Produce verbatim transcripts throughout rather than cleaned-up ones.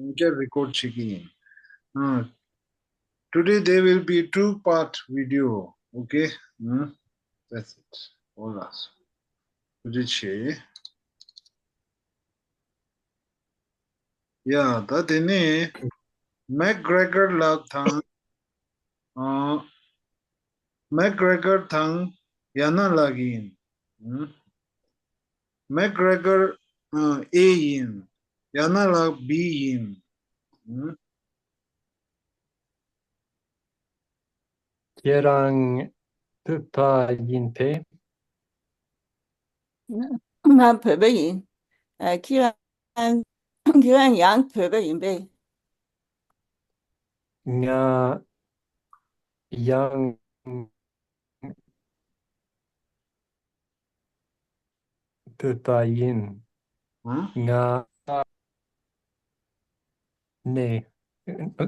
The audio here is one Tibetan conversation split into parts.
ཡང་བསྐྱར་རི་ཀོཌ་བྱེད་ཀྱི་ཡིན། ཨ། Today there will be two part video. Okay. ཨ། That's it. ཨོ་ལགས་སོ། ཐུགས་རྗེ་ཆེ། ཡ། ད་དེ་ནས་མེག་གྷྲེ་གར་ལགས་དང་། ཨ། མེག་གྷྲེ་གར་དང་ཡ་ན་ལགས་ཡིན། ཨ། མེག་གྷྲེ་གར། ཨ། ཨེ་ཡིན། ཡ་ན་ལགས་བི་ཡིན། ཨ། ཁྱེད་རང་བོད་པ་ཡིན་པས། ང་བོད་པ་ཡིན། ཨ། ཁྱེད་རང་ཁྱེད་རང་ཡང་བོད་པ་ཡིན་པས། ང་ཡང་བོད་པ་ཡིན། ཨ། ང་ནས།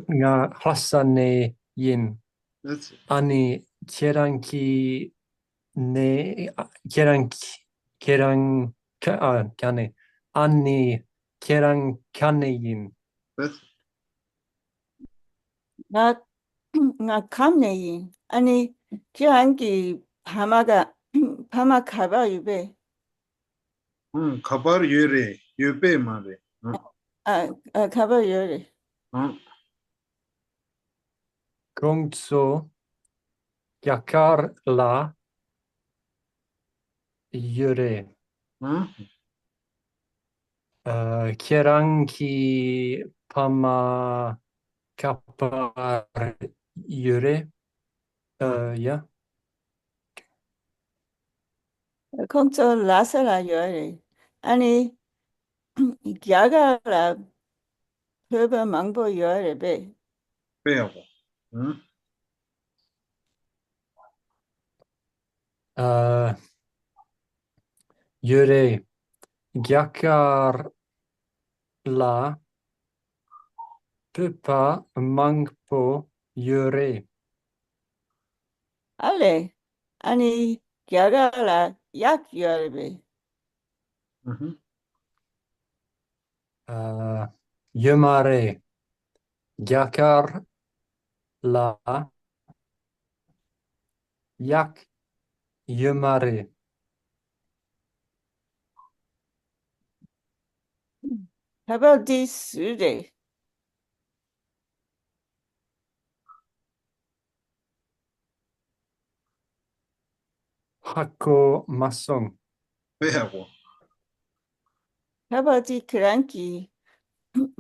ང་ལྷ་ས་ནས་ཡིན། ཨ་ནི་ཁྱེད་རང་གི་ནས། ཁྱེད་རང་ཁྱེད་རང་ག་ཨ་ག་ནས། ཨ་ནི་ཁྱེད་རང་ག་ནས་ཡིན། ང་ང་ཁམས་ནས་ཡིན། ཨ་ནི་ཁྱེད་རང་གི་ཕ་མ་ག་ཕ་མ་ག་པར་ཡོད་པས། ཨང་། ག་པར་ཡོད་རེད། ཡོད་པས་མ་རེད། ཨང་། ཨ་ཨ་ག་པར་ཡོད་རེད། ཨང་། ཁོང་ཚོ་རྒྱ་གར་ལ་ཡོད་རེད། ཨང་། ཨ། ཁྱེད་རང་གི་ཕ་མ་ག་པར་ཡོད་རེད། ཨ། ཡ། ཁོང་ཚོ་ལྷ་ས་ལ་ཡོད་རེད། ཨ་ནི་རྒྱ་གར་ལ་བོད་པ་མང་པོ་ཡོད་རེད་པས། དཔེ་ཡག་པོ། ཨང་། ཨ། ཡོད་རེད། རྒྱ་གར་ལ་བོད་པ་མང་པོ་ཡོད་རེད། ཨ་ལས། ཨ་ནི་རྒྱ་གར་ལ་གཡག་ཡོད་རེད་པས། ཨ། ཡོད་མ་རེད། རྒྱ་གར་ལ་གཡག་ཡོད་མ་རེད། ཁ་པར་འདི་སུའི་རེད། ཧ་གོ་མ་སོང་། དཔེ་ཡག་པོ། ཁ་པར་འདི་ཁྱེད་རང་གི་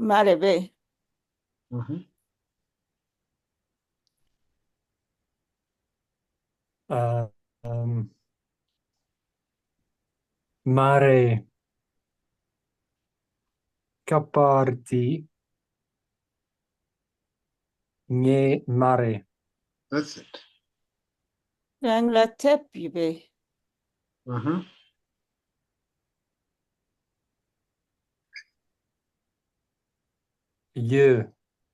མ་རེད་པས། ཨ། ཨམ། མ་རེད། ཁ་པར་འདི་ངའི་མ་རེད། That's it. རང་ལ་དེབ་ཡོད་པས། ཨ་ཧ། ཡོད།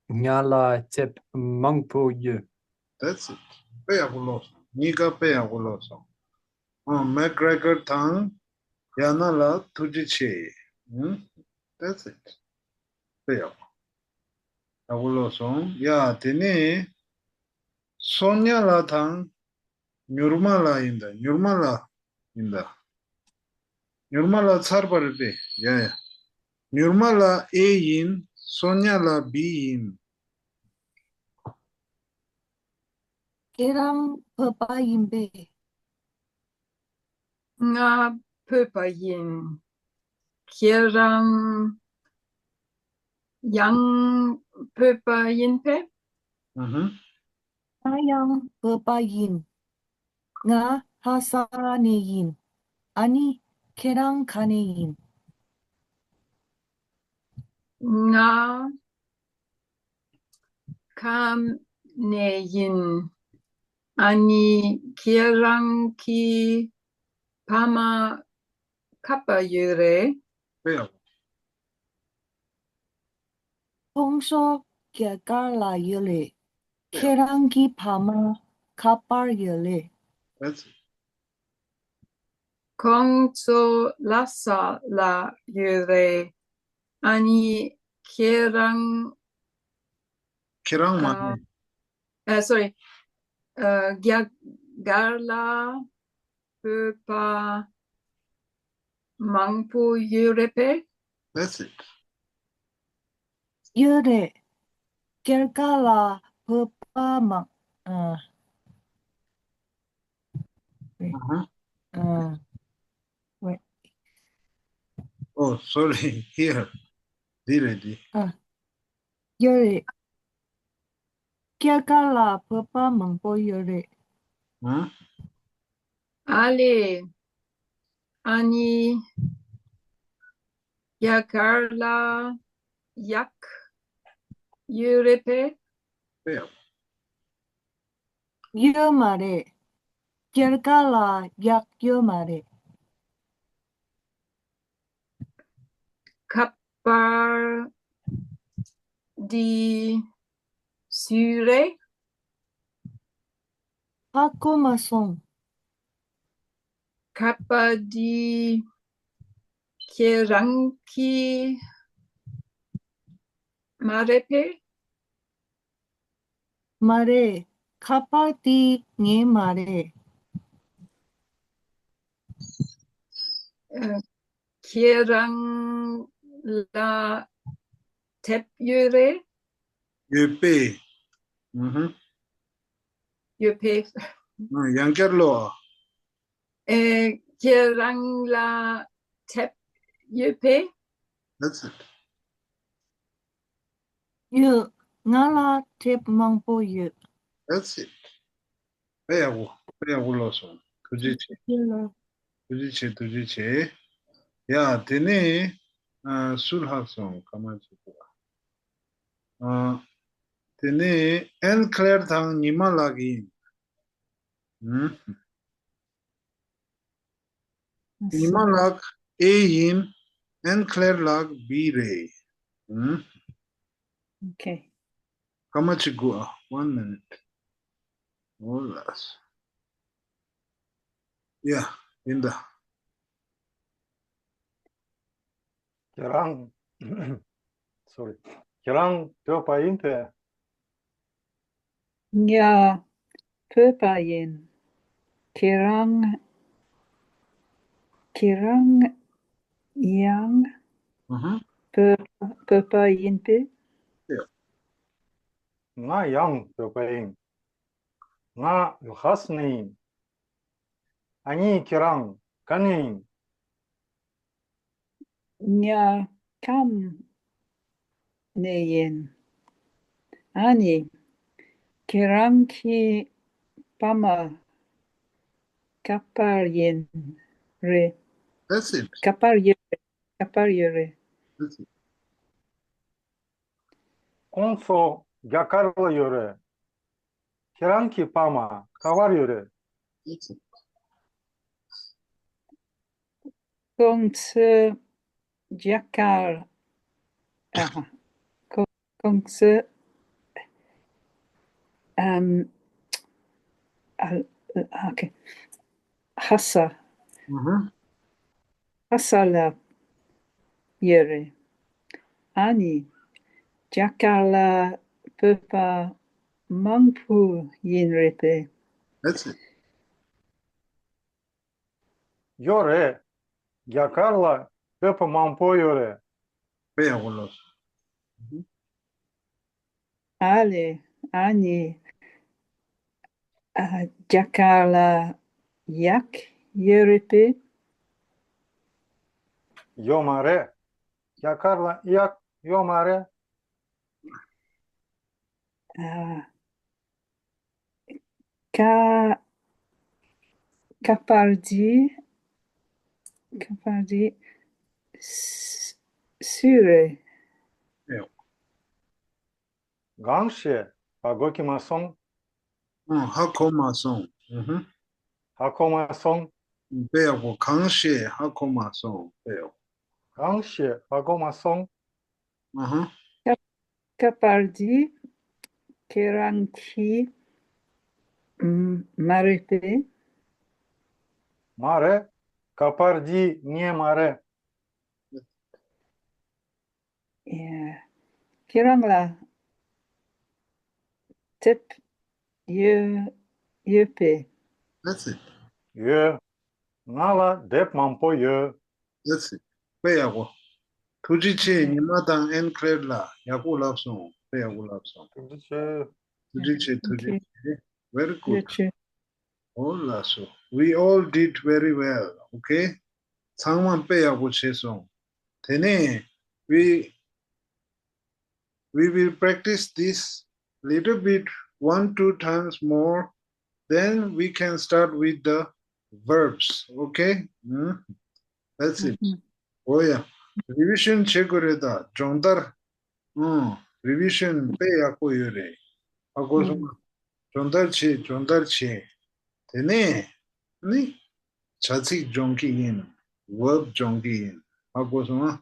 ང་ལ་དེབ་མང་པོ་ཡོད། That's it. དཔེ་ཡག་པོ་ཀློག་སོང་། གཉིས་ཀ་དཔེ་ཡག་པོ་ཀློག་སོང་། ཨ། མེག་གྷྲེ་གར་དང་ཡ་ན་ལགས་ཐུགས་རྗེ་ཆེ། ཨང་། That's it. དཔེ་ཡག་པོ། ཡག་པོ་ཀློག་སོང་། ཡ། དེ་ནས་སོ་ཉ་ལགས་དང་། མྱུར་མ་ལགས་ཡིན་ད། མྱུར་མ་ལགས་ཡིན་ད། མྱུར་མ་ལགས་ཚར་བ་རེད་པས། ཡ་ཡ། མྱུར་མ་ལགས་ཨེ་ཡིན། སོ་ཉ་ལགས་བི་ཡིན། ཁྱེད་རང་བོད་པ་ཡིན་པས། ང་བོད་པ་ཡིན། ཁྱེད་རང་ཡང་བོད་པ་ཡིན་པས། ཨ་ཧ། ང་ཡང་བོད་པ་ཡིན། ང་ལྷ་ས་ནས་ཡིན། ཨ་ནི་ཁྱེད་རང་ག་ནས་ཡིན། ང་ཁམས་ནས་ཡིན། ཨ་ནི་ཁྱེད་རང་གི་ཕ་མ་ག་པར་ཡོད་རེད། དཔེ་ཡག་པོ། ཁོང་ཚོ་རྒྱ་གར་ལ་ཡོད་རེད། ཁྱེད་རང་གི་ཕ་མ་ག་པར་ཡོད་རེད། That's it. ཁོང་ཚོ་ལྷ་ས་ལ་ཡོད་རེད། ཨ་ནི་ ཁྱེད་རང་ཁྱེད་རང་མ་ཨ་ནི་ཨ་སོ་རི། ཨ་རྒྱ་གར་ལ་བོད་པ་མང་པོ་ཡོད་རེད་པས། That's it. ཡོད་རེད། རྒྱ་གར་ལ་བོད་པ་མང་ཨ། Uh-huh. Uh, wait. Oh, sorry. Here. འདི་རེད་འདི། ཨ། ཡོད་རེད། རྒྱ་གར་ལ་བོད་པ་མང་པོ་ཡོད་རེད། ཨ། ཨ་ལེ། ཨ་ནི། རྒྱ་གར་ལ་གཡག་ཡོད་རེད་པས། ཡོད་མ་རེད། རྒྱ་གར་ལ་གཡག་ཡོད་མ་རེད། ཁ་པར་འདི་སུའི་རེད། ཧ་གོ་མ་སོང་། ཁ་པར་འདི་ཁྱེད་རང་གི་མ་རེད་པས། མ་རེད། ཁ་པར་དེ་ངའི་མ་རེད། ཨ། ཁྱེད་རང་ལ་དེབ་ཡོད་རེད། ཡོད་པས། ཨུ་ཧུ། ཡོད་པས། ཨ། ཡང་བསྐྱར་ཀློག་ཨ། ཨེ། ཁྱེད་རང་ལ་དེབ་ཡོད་པས། That's it. ཡོད། ང་ལ་དེབ་མང་པོ་ཡོད། That's it. དཔེ་ཡག་པོ། དཔེ་ཡག་པོ་ཀློག་སོང་། ཐུགས་རྗེ་ཆེ། ཡོད་ལ། ཐུགས་རྗེ་ཆེ། ཐུགས་རྗེ་ཆེ། ཡ། དེ་ནས་ཨ་སུ་ལྷག་སོང་། སྐར་མ་གཅིག་པོ། ཨ། དེ་ནས་ཨན་ཁ་ལེར་དང་ཉི་མ་ལགས་ཡིན། ཨུམ། ཉི་མ་ལགས་ཨེ་ཡིན། ཨན་ཁ་ལེར་ལགས་བི་རེད། ཨུམ། Okay. སྐར་མ་གཅིག་སྒུག་ཨ། One minute. ཨོ་ལགས། ཡ། ཡིན་ད། ཁྱེད་རང་། སོ་རི། ཁྱེད་རང་བོད་པ་ཡིན་པས། ང་བོད་པ་ཡིན། ཁྱེད་རང་ཁྱེད་རང་ཡང་ཨ་ཧ། བོད་བོད་པ་ཡིན་པས། ཡ། ང་ཡང་བོད་པ་ཡིན། ང་ལྷ་ས་ནས་ཡིན། ཨ་ནི་ཁྱེད་རང་ག་ནས་ཡིན། ང་ཁམས་ནས་ཡིན། ཨ་ནི་ཁྱེད་རང་གི་ཕ་མ་ག་པར་ཡིན་རེད། That's it. ག་པར་ཡོད་རེད། ག་པར་ཡོད་རེད། That's it. ཁོང་ཚོ་རྒྱ་གར་ལ་ཡོད་རེད། ཁྱེད་རང་གི་ཕ་མ་ག་པར་ཡོད་རེད། ཁོང་ཚོ་རྒྱ་གར། ཨ་ཧ། ཁོ- ཁོང་ཚོ་ཨམ། ཨ། ཨ། ཨོ་ཁེ། ལྷ་ས། ཨ་ཧ། ལྷ་ས་ལ་ཡོད་རེད། ཨ་ནི་རྒྱ་གར་ལ་བོད་པ་མང་པོ་ཡིན་རེད་པས། That's it. ཡོད་རེད། རྒྱ་གར་ལ་བོད་པ་མང་པོ་ཡོད་རེད། དཔེ་ཡག་པོ་ལོས། ཨ་ལེ། ཨ་ནི། ཨ། རྒྱ་གར་ལ་གཡག་ཡོད་རེད་པས། ཡོད་མ་རེད། རྒྱ་གར་ལ་གཡག་ཡོད་མ་རེད། ཨ། ཁ- ཁ་པར་འདི- ཁ་པར་འདི་སུ- སུའི་རེད། ཨེ། གང་ཞིག་ཧ་གོ་གི་མ་སོང་། ཨང་། ཧ་གོ་མ་སོང་། ཨུ་ཧུ། ཧ་གོ་མ་སོང་། དཔེ་ཡག་པོ། གང་ཞིག་ཧ་གོ་མ་སོང་། དཔེ་ཡག་པོ། གང་ཞིག་ཧ་གོ་མ་སོང་། ཨ་ཧ། ཁ- ཁ་པར་འདི་ཁྱེད་རང་གི་ཨམ- མ་རེད་པས། མ་རེད། ཁ་པར་འདི་ངའི་མ་རེད། ཡ། ཁྱེད་རང་ལ་དེབ་ཡོད་ཡོད་པས། That's it. ཡོད། ང་ལ་དེབ་མང་པོ་ཡོད། That's it. དཔེ་ཡག་པོ། ཐུགས་རྗེ་ཆེ། ཉི་མ་དང་ཨེན་ཁྲེད་ལ་ཡག་པོ་ལབ་སོང་། དཔེ་ཡག་པོ་ལབ་སོང་། ཐུགས་རྗེ་ཆེ། ཐུགས་རྗེ་ཆེ། ཐུགས་རྗེ་ཆེ། Very good. ཨོ་ལགས་སོ། We all did very well. Okay. ཚང་མ་དཔེ་ཡག་པོ་བྱས་སོང་། དེ་ནས་we we will practice this little bit, one two times more. Then we can start with the verbs. Okay. Hmm? That's it. Oh yeah. Revision བྱེད་དགོས་རེད་ད། སྦྱོང་བརྡར། ཨང་། Revision དཔེ་ཡག་པོ་ཡོད་རེད། ཧ་གོ་སོང་ང་། སྦྱོང་བརྡར་བྱེད། སྦྱོང་བརྡར་བྱེད། དེ་ནས་ནི་བྱ་ཚིག་སྦྱོང་གི་ཡིན། Verb སྦྱོང་གི་ཡིན། ཧ་གོ་སོང་ང་།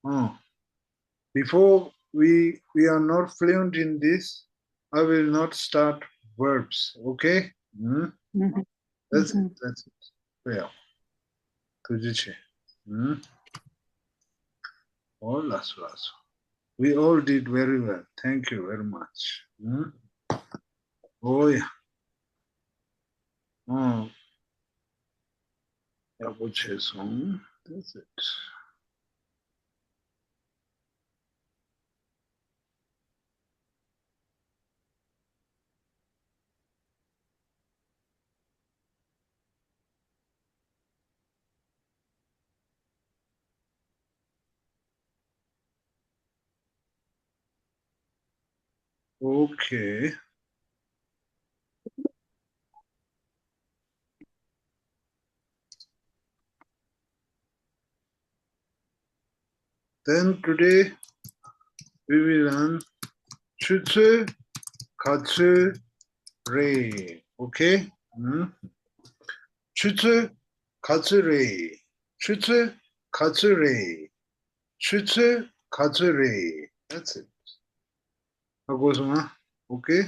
ཨང་། Before we we are not fluent in this, I will not start verbs. Okay? Hmm? That's it. That's it. དཔེ་ཡག་ཐུགས་རྗེ་ཆེ། ཨུམ། ཨོ་ལགས་སོ་ལགས་སོ། We all did very well. Thank you very much. ཨུམ། ཨོ་ཡ། ཨོ། ཡག་པོ་བྱས་སོང་། That's it. Okay. Then today we will learn ཆུ་ཚོད་ག་ཚོད་རེད། Okay? ཨུམ། ཆུ་ཚོད་ག་ཚོད་རེད། ཆུ་ཚོད་ག་ཚོད་རེད། ཆུ་ཚོད་ག་ཚོད་རེད། That's it. ཧ་གོ་སོང་ང་། Okay?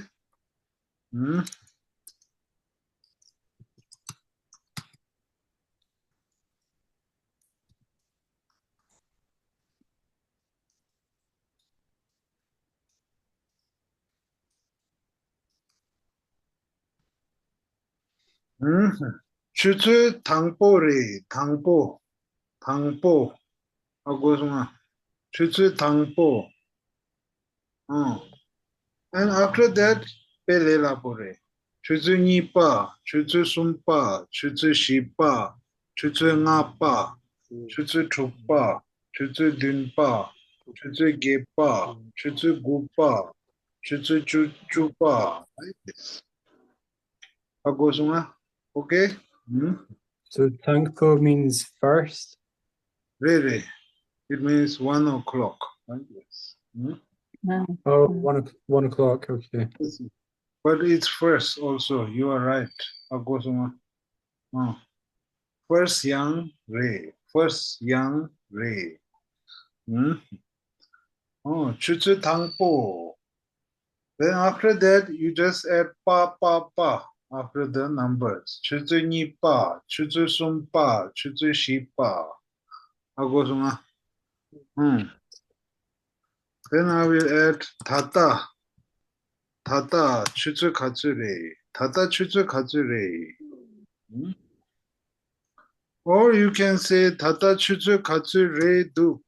ཨུམ། ཨུམ། ཆུ་ཚོད་དང་པོ་རེད། དང་པོ། དང་པོ། ཧ་གོ་སོང་ང་། ཆུ་ཚོད་དང་པོ། ཨང་། And after that དཔེ་ལས་སླ་པོ་རེད། ཆུ་ཚོད་གཉིས་པ། ཆུ་ཚོད་གསུམ་པ། ཆུ་ཚོད་བཞི་པ། ཆུ་ཚོད་ལྔ་པ། ཆུ་ཚོད་དྲུག་པ། ཆུ་ཚོད་བདུན་པ། ཆུ་ཚོད་བརྒྱད་པ། ཆུ་ཚོད་དགུ་པ། ཆུ་ཚོད་བཅུ་བཅུ་པ། ཧ་གོ་སོང་ང་། Okay? ཨུམ། So དང་པོ means first. རེད་རེད། It means one o'clock. Right? Yes. ཨུམ། Oh, one o'clock. One o'clock. Okay. But it's first also. You are right. ཧ་གོ་སོང་ང་། ཨང་། First ཡང་རེད། First ཡང་རེད། ཨུམ། ཨོ། ཆུ་ཚོད་དང་པོ། Then after that, you just add པ་པ་པ after the numbers. ཆུ་ཚོད་གཉིས་པ། ཆུ་ཚོད་གསུམ་པ། ཆུ་ཚོད་བཞི་པ། ཧ་གོ་སོང་ང་། ཨུམ། Then I will add ད་ལྟ། ད་ལྟ་ཆུ་ཚོད་ག་ཚོད་རེད། ད་ལྟ་ཆུ་ཚོད་ག་ཚོད་རེད། ཨུམ། Or you can say ད་ལྟ་ཆུ་ཚོད་ག་ཚོད་རེད་འདུག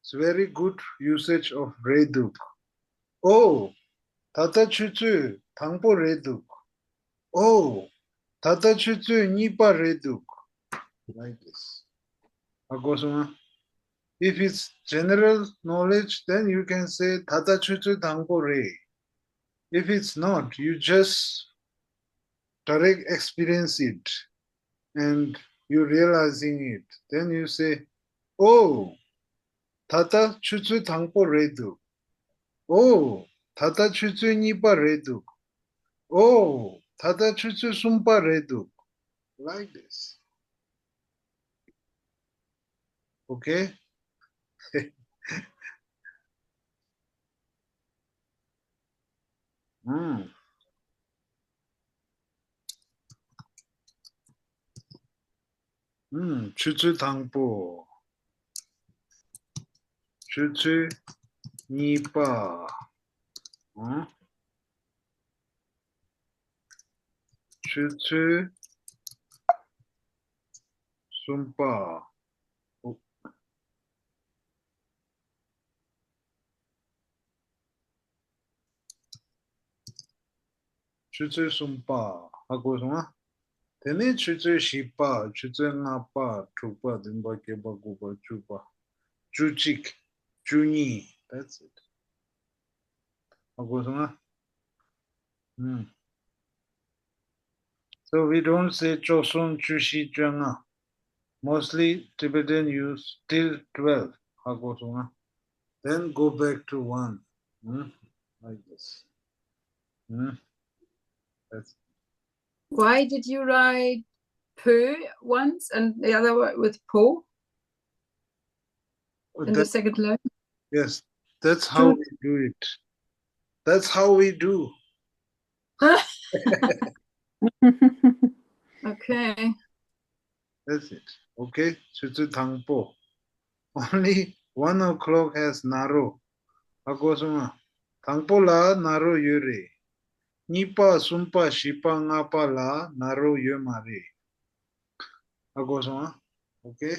It's very good usage of རེད་འདུག་ཨོ། ད་ལྟ་ཆུ་ཚོད་དང་པོ་རེད་འདུག་ཨོ། ད་ལྟ་ཆུ་ཚོད་གཉིས་པ་རེད་འདུག Like this. ཧ་གོ་སོང་ང་། If it's general knowledge, then you can say ད་ལྟ་ཆུ་ཚོད་དང་པོ་རེད། If it's not, you just direct experience it and you realizing it. Then you say, ཨོ། ད་ལྟ་ཆུ་ཚོད་དང་པོ་རེད་འདུག་ཨོ། ད་ལྟ་ཆུ་ཚོད་གཉིས་པ་རེད་འདུག་ཨོ། ད་ལྟ་ཆུ་ཚོད་གསུམ་པ་རེད་འདུག Like this. Okay? ཨུམ། ཨུམ། ཆུ་ཚོད་དང་པོ། ཆུ་ཚོད་ གཉིས་པ། ཨང་། ཆུ་ཚོད་གསུམ་པ། ཨོ། ཆུ་ཚོད་གསུམ་པ། ཧ་གོ་སོང་ང་། དེ་ནས་ཆུ་ཚོད་བཞི་པ། ཆུ་ཚོད་ལྔ་པ། དྲུག་པ། བདུན་པ། བརྒྱད་པ། དགུ་པ། བཅུ་པ། བཅུ་གཅིག་བཅུ་གཉིས། That's it. ཧ་གོ་སོང་ང་། ཨུམ། So we don't say བཅུ་གསུམ། བཅུ་བཞི། བཅོ་ལྔ། Mostly Tibetan use till twelve. ཧ་གོ་སོང་ང་། Then go back to one. ཨུམ། Like this. ཨུམ། That's Why did you write pö once and the other one with po in the That, second line? Yes, that's how we do it. That's how we do. Okay. That's it. Okay. ཆུ་ཚོད་དང་པོ། Only one o'clock has ནཱ་རོ། ཧ་གོ་སོང་ང་། དང་པོ་ལ་ནཱ་རོ་ཡོད་རེད། གཉིས་པ། གསུམ་པ། བཞི་པ། ལྔ་པ་ལ་ནཱ་རོ་ཡོད་མ་རེད། ཧ་གོ་སོང་ང་། Okay.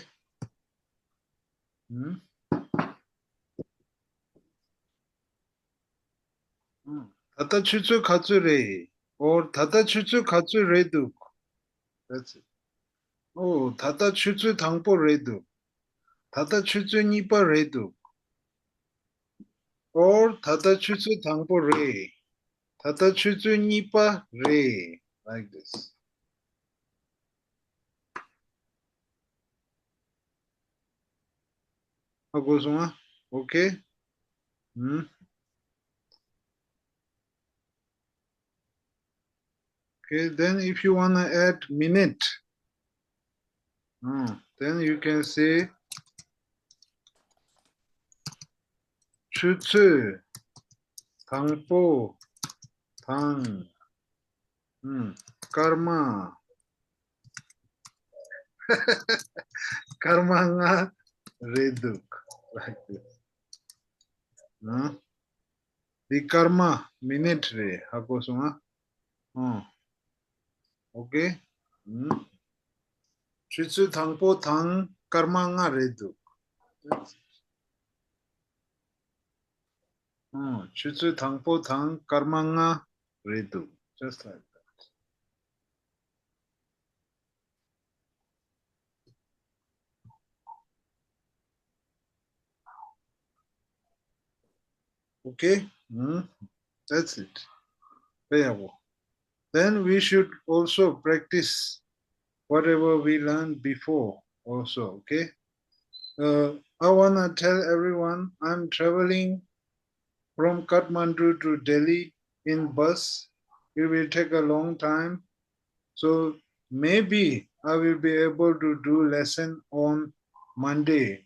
ཨུམ། ཨུམ། ད་ལྟ་ཆུ་ཚོད་ག་ཚོད་རེད། Or ད་ལྟ་ཆུ་ཚོད་ག་ཚོད་རེད་འདུག That's it. ཨོ། ད་ལྟ་ཆུ་ཚོད་དང་པོ་རེད་འདུག་ད་ལྟ་ཆུ་ཚོད་གཉིས་པ་རེད་འདུག Or ད་ལྟ་ཆུ་ཚོད་དང་པོ་རེད། ད་ལྟ་ཆུ་ཚོད་གཉིས་པ་རེད། Like this. ཧ་གོ་སོང་ང་། Okay. ཨུམ། Okay, then if you wanna add minute, uh, then you can say ཆུ་ཚོད་དང་པོ་དང་། ཨུམ། སྐར་མ། སྐར་མ་ལྔ་རེད་འདུག Like this. ཨུམ། འདི་སྐར་མ། མི་ནིཊ་རེད། ཧ་གོ་སོང་ང་། ཨོ། ཨོ་ཀེ། ཨུམ། ཆུ་ཚོད་དང་པོ་དང་སྐར་མ་ལྔ་རེད་འདུག་ཨོ། ཆུ་ཚོད་དང་པོ་དང་སྐར་མ་ལྔ་རེད་འདུག Just like that. Okay? Hmm? That's it. Very well. Then we should also practice whatever we learned before also, okay? Uh, I want to tell everyone I'm traveling from Kathmandu to Delhi in bus. It will take a long time. So maybe I will be able to do lesson on Monday.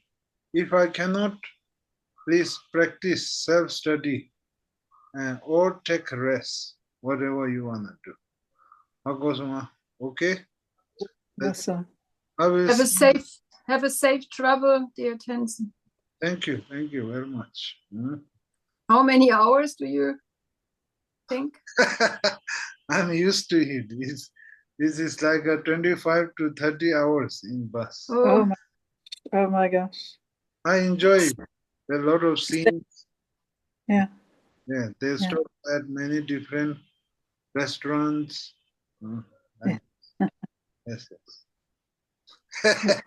If I cannot, please practice self-study and or take rest, whatever you wanna do. ཧ་གོ་སོང་ང་། Okay? Yes, sir. I will Have a safe, have a safe travel, dear Tenzin. Thank you, thank you very much. Hmm? How many hours do you think? I'm used to it. It's, this is like a twenty-five to thirty hours in bus. Oh. Oh my, oh my gosh. I enjoy a lot of scenes. Yeah. Yeah, they stop at many different restaurants. Mm, and yes, yes.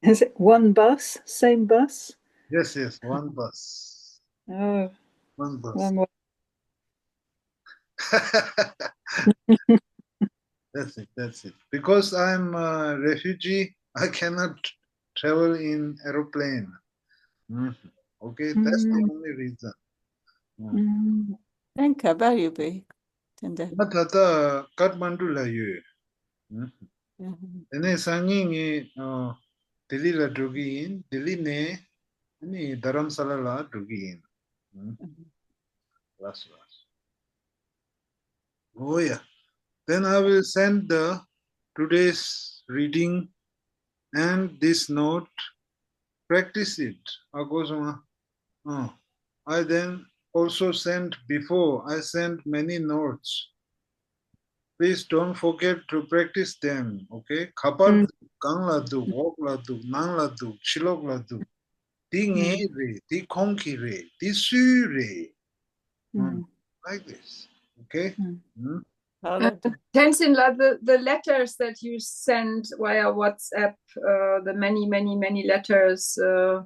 Is it one bus? Same bus? Yes, yes, one bus. Oh. One bus. One way. That's it, that's it. Because I'm a refugee, I cannot travel in aeroplane. Mhm. Okay, that's the only reason. ཨུམ། ཨུམ། ཨེ་ག་པར་ཡོད་པས། དེ་འདྲ། ང་ད་ལྟ་ཀཏ་མན་ཌུ་ལ་ཡོད། ཨུམ། ཨུམ། དེ་ནས་སང་ཉིན་ངས་ཨ་ལྡི་ལི་ལ་འགྲོ་གི་ཡིན། ལྡི་ལི་ནས་ཨ་ནི་རྡ་རམ་ས་ལ་ལ་འགྲོ་གི་ཡིན། ཨུམ། ཨུམ། ལགས་སོ། ལགས་སོ། Oh yeah. Then I will send the today's reading and this note. Practice it. ཧ་གོ་སོང་ང་། Uh, I then also sent, before I sent many notes. Please don't forget to practice them, okay? ག་པར་འདུག་གང་ལ་འདུག་འོག་ལ་འདུག་ནང་ལ་འདུག་ཕྱི་ལོགས་ལ་འདུག་འདི་ངའི་རེད། འདི་ཁོང་གི་རེད། འདི་སུའི་རེད། Mm. Like this, okay? Mm. Uh, Tenzin, la- the, the letters that you send via WhatsApp, uh, the many, many, many letters, uh,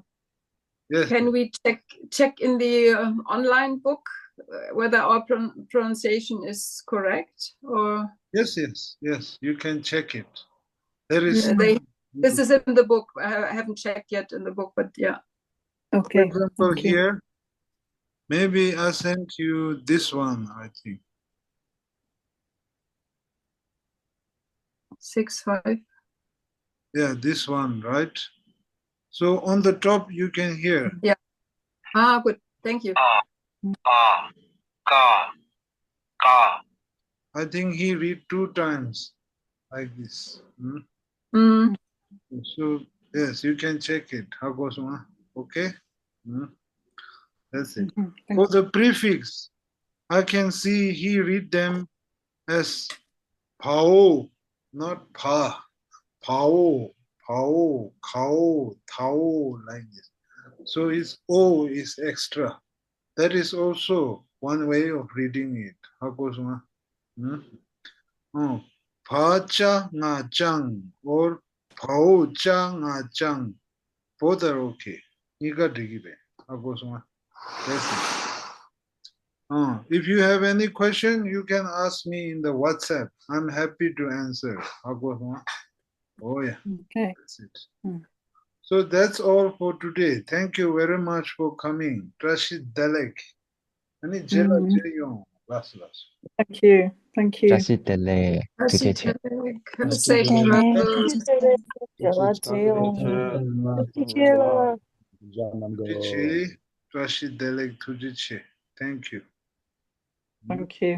Yes. Can we check check in the uh, online book uh, whether our pron- pronunciation is correct? Or Yes, yes, yes. You can check it. There is uh, they, this is in the book. I haven't checked yet in the book, but yeah. Okay. For example, okay. Here, maybe I sent you this one, I think. Six five. Yeah, this one, right? So on the top, you can hear. Yeah. Ah, good. Thank you. Ah, ah, ka, ka. I think he read two times like this. Hmm? Mm. So, yes, you can check it. How goes one? Okay? Hmm? That's it. Mm-hmm. For the prefix, I can see he read them as pao, not pa. Pao, pao, kao, tao, like this. So his o is extra. That is also one way of reading it. How goes one? Hmm? Oh, pa cha nga chang or pao cha nga chang. Both are okay. གཉིས་ཀ་འགྲིག་གི་རེད། ཧ་གོ་སོང་ང་། That's it. Uh, if you have any question, you can ask me in the WhatsApp. I'm happy to answer. ཧ་གོ་སོང་ང་། Oh yeah. Okay. That's it. Mm. So that's all for today. Thank you very much for coming. བཀྲ་ཤིས་བདེ་ལེགས། ཨ་ནི་རྗེས་ལ་མཇལ་ཡོང་། ལགས་སོ་ལགས་སོ། Thank you. Thank you. བཀྲ་ཤིས་བདེ་ལེགས། ཐུགས་རྗེ་ཆེ། Safe travel. རྗེས་ལ་མཇལ་ཡོང་། ཐུགས་རྗེ་ཆེ་ལགས། ཐུགས་རྗེ་ཆེ། བཀྲ་ཤིས་བདེ་ལེགས། ཐུགས་རྗེ་ཆེ། Thank you. Thank you.